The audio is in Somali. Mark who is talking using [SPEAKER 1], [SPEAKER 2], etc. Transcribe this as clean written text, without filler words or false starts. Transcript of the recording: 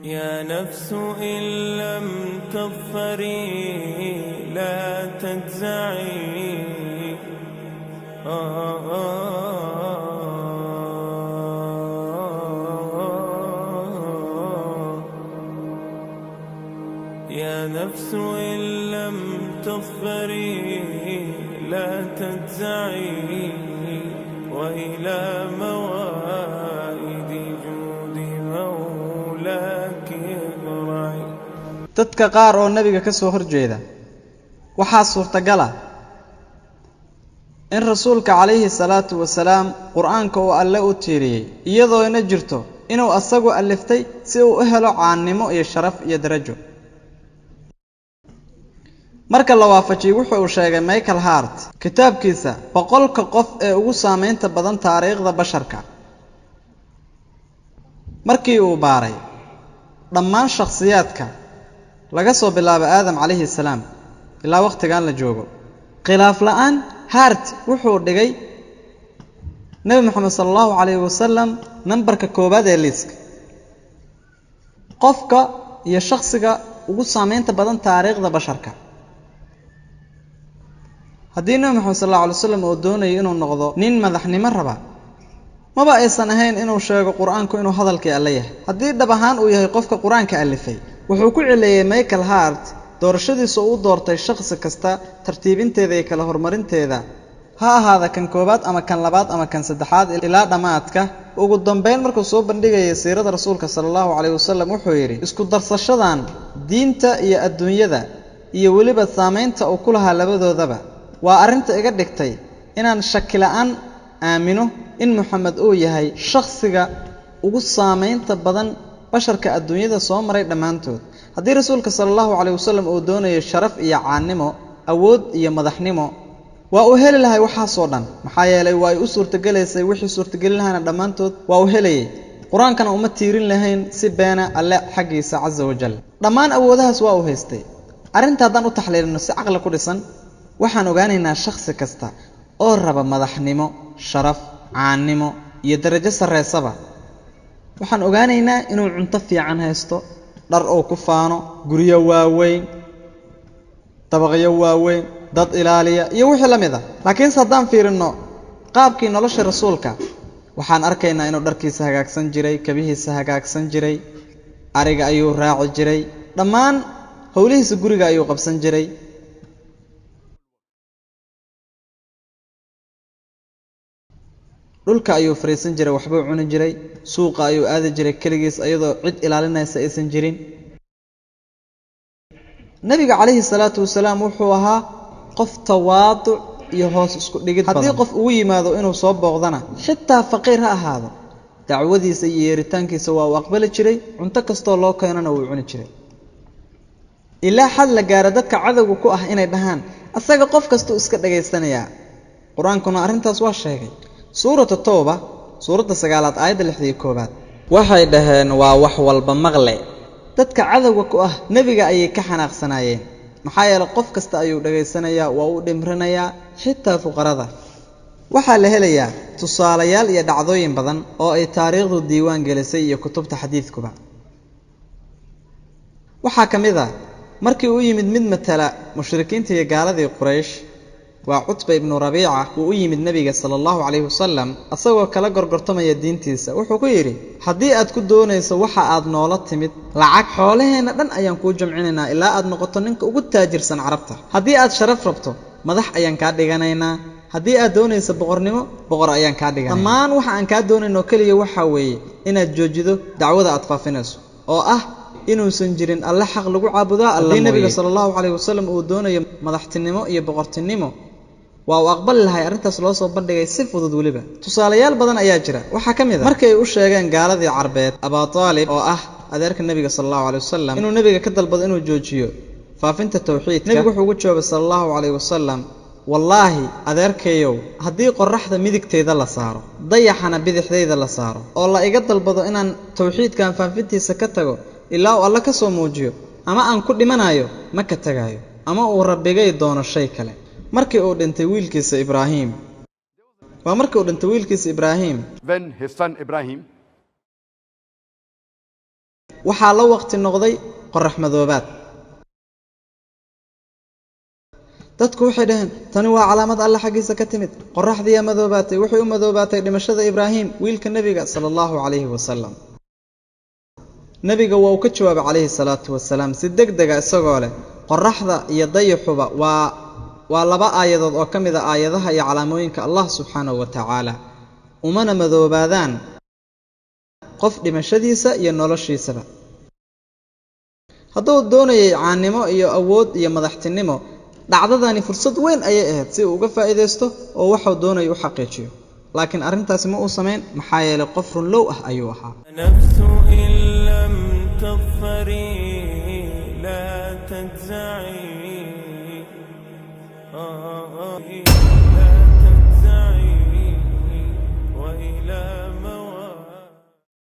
[SPEAKER 1] يا نفس إن لم تظفري لا تجزعي. يا نفس إن لم تظفري لا تجزعي، وإلى موائد جود مولاك اهرعي.
[SPEAKER 2] Dadka qaar oo nebiga ka soo horjeeda waxaa suurtagala in rasuulka calayhi salaatu wasalaam qur-aanka uu alle u tiiriyey iyadoona jirto inuu asagu aliftay si uu u helo caannimo iyo sharaf iyo darajo. Marka la waafajiyey wuxuu uu sheegay Michael Hart kitaabkiisa 100-ka qof ee ugu saameynta badan taariikhda basharka, markii uu baaray dhammaan shakhsiyaadka laga soo bilaabo Aadam calayhi salaam ilaa wakhtigan la joogo, khilaaf la'aan Hart wuxuu dhigay Nebi Maxamed sala allahu calayhi wasalam nambarka koowaad ee liiska qofka iyo shakhsiga ugu saameynta badan taariikhda basharka. Haddii Nebi Maxamed sal allahu alay wasalam uu doonayo inuu noqdo nin madaxnimo raba, maba aysan ahayn inuu sheego qur-aanku inuu hadalkii alle yahay. Haddii dhab ahaan uu yahay qofka qur-aanka alifay, wuxuu ku cileeyey Michael Hart doorashadiisa uu doortay shakhsi kasta tartiibinteeda iyo kala horumarinteeda, ha ahaada kan koowaad ama kan labaad ama kan saddexaad ilaa dhammaadka. Ugu dambeyn markuu soo bandhigayay siirada rasuulka sala allahu calayhi wasalam wuxuu yidhi: isku darsashadan diinta iyo adduunyada iyo weliba saamaynta uu ku lahaa labadoodaba waa arrinta iga dhigtay inaan shaki la'aan aamino in Maxamed uu yahay shakhsiga ugu saamaynta badan basharka adduunyada soo maray dhammaantood. Haddii rasuulka sala allahu calayhi wasalam uu doonayo sharaf iyo caannimo, awood iyo madaxnimo, waa uu heli lahay waxaasoo dhan, maxaa yeelay waa ay u suurtagelaysay, wixii suurtagelin lahaana dhammaantood waa uu helayay. Qur-aankana uma tiirin lahayn si beena alle xaggiisa casa wajal. Dhammaan awoodahaas waa uu haystay. Arrinta haddaan u taxliilino si caqli ku dhisan, waxaan ogaanaynaa shakhsi kasta oo raba madaxnimo, sharaf, caannimo iyo darajo sarreysaba, waxaan ogaanaynaa inuu cunto fiican haysto, dhar uu ku faano, guryo waaweyn, dabaqyo waaweyn, dad ilaaliya iyo wixii la mid ah. Laakiinse haddaan fiirinno qaabkii nolosha rasuulka, waxaan arkaynaa inuu dharkiisa hagaagsan jiray, kabihiisa hagaagsan jiray, ariga ayuu raaci jiray, dhammaan howlihiisa guriga ayuu qabsan jiray. Dhulka ayuu fariisan jiray, waxbuu cuni jiray, suuqa ayuu aadi jiray keligiis iyadoo cid ilaalinaysa aysan jirin. Nebiga calayhi salaatu wasalaam wuxuu ahaa qof tawaaduc iyo hoos isku dhigid badan. Haddii qof ugu yimaado inuu soo booqdana, xitaa faqiir ha ahaado, dacwadiisa iyo yeeritaankiisa waa uu aqbali jiray, cunto kastoo loo keenana wuu cuni jiray. Ilaa xad la gaaro dadka cadowga ku ah inay dhahaan asaga qof kastuu iska dhagaysanayaa. Qur-aankuna arrintaas waa sheegay. Suuratu Tawba, suuradda 9aad aayadda 61, waxay dhaheen waa wax walba maqle. Dadka cadowga ku ah nebiga ayay ka xanaaqsanaayeen, maxaa yeelay qof kasta ayuu dhagaysanayaa, waa u dhimrinayaa, xitaa fuqarada. Waxaa la helayaa tusaalayaal iyo dhacdooyin badan oo ay taariikhdu diiwaan gelisay iyo kutubta xadiidkuba. Waxaa ka mid ah markii uu yimid mid matala mushrikiinta iyo gaaladii Quraysh, waa Cutba ibnu Rabiica. Uu u yimid nebiga sala allahu calayhi wasalam asagoo kala gorgortamaya diintiisa. Wuxuu ku yidhi: haddii aad ku doonayso waxa aad noola timid lacag, xoolaheenna dhan ayaan kuu jamcinaynaa ilaa aad noqoto ninka ugu taajirsan carabta. Haddii aad sharaf rabto, madax ayaan kaa dhiganaynaa. Haddii aad doonayso boqornimo, boqor ayaan kaa dhiganay. Dhammaan waxa aan kaa doonayno keliya waxaa weeye inaad joojido dacwada aad faafinayso oo ah inuusan jirin alle xaq lagu caabudaa alla. Haddii nebiga sala allahu calayhi wasalam uu doonayo madaxtinimo iyo boqortinimo, waa uu aqbali lahay arrintaas loo soo bandhigay si fudud. Weliba tusaalayaal badan ayaa jira. Waxaa ka mid ah markay u sheegeen gaaladii carbeed Abaa Taalib oo ah adeerka nebiga sala allahu calayhi wasalam inuu nebiga ka dalbado inuu joojiyo faafinta tawxiidka. Nebigu wuxuu ugu jawaabay sala allahu calayhi wasalam: wallaahi adeerkayow, haddii qorraxda midigtayda la saaro, dayaxana bidixdayda la saaro, oo la iga dalbado inaan tawxiidkan faafintiisa ka tago ilaa uu alle ka soo muujiyo ama aan ku dhimanayo, ma ka tagayo ama uu rabbigay doono shay kale. Markii uu dhintay wiilkiisa Ibraahim, waa markii uu dhintay wiilkiisa Ibraahim,
[SPEAKER 3] When his son Ibrahim
[SPEAKER 2] Waxaa la waqti noqday qorrax madoobaad. Dadku waxay dhaheen tani waa calaamad Alle xaggiisa ka timid. Qorraxdiiyaa madoobaatay, waxay u madoobaatay dhimashada Ibraahim, wiilka nebiga sala allahu calayhi wasalam. Nebiga waa uu ka jawaabay calayhi salaatu wasalaam si deg dega, isagoo leh qorraxda iyo dayaxuba waa laba aayadood oo ka mid a aayadaha iyo calaamooyinka Allah subxaanahu wa tacaala, umana madoobaadaan qof dhimashadiisa iyo noloshiisaba. Hadduu doonayay caannimo iyo awood iyo madaxtinimo, dhacdadani fursad weyn ayay ahayd si uu uga faa'iidaysto oo waxuu doonayo u xaqiijiyo, laakiin arrintaasi ma uu samayn, maxaa yeelay qof runlow ah ayuu ahaa.
[SPEAKER 1] نفس إن لم تظفري لا تجزعي، لا تجزعي، وإلى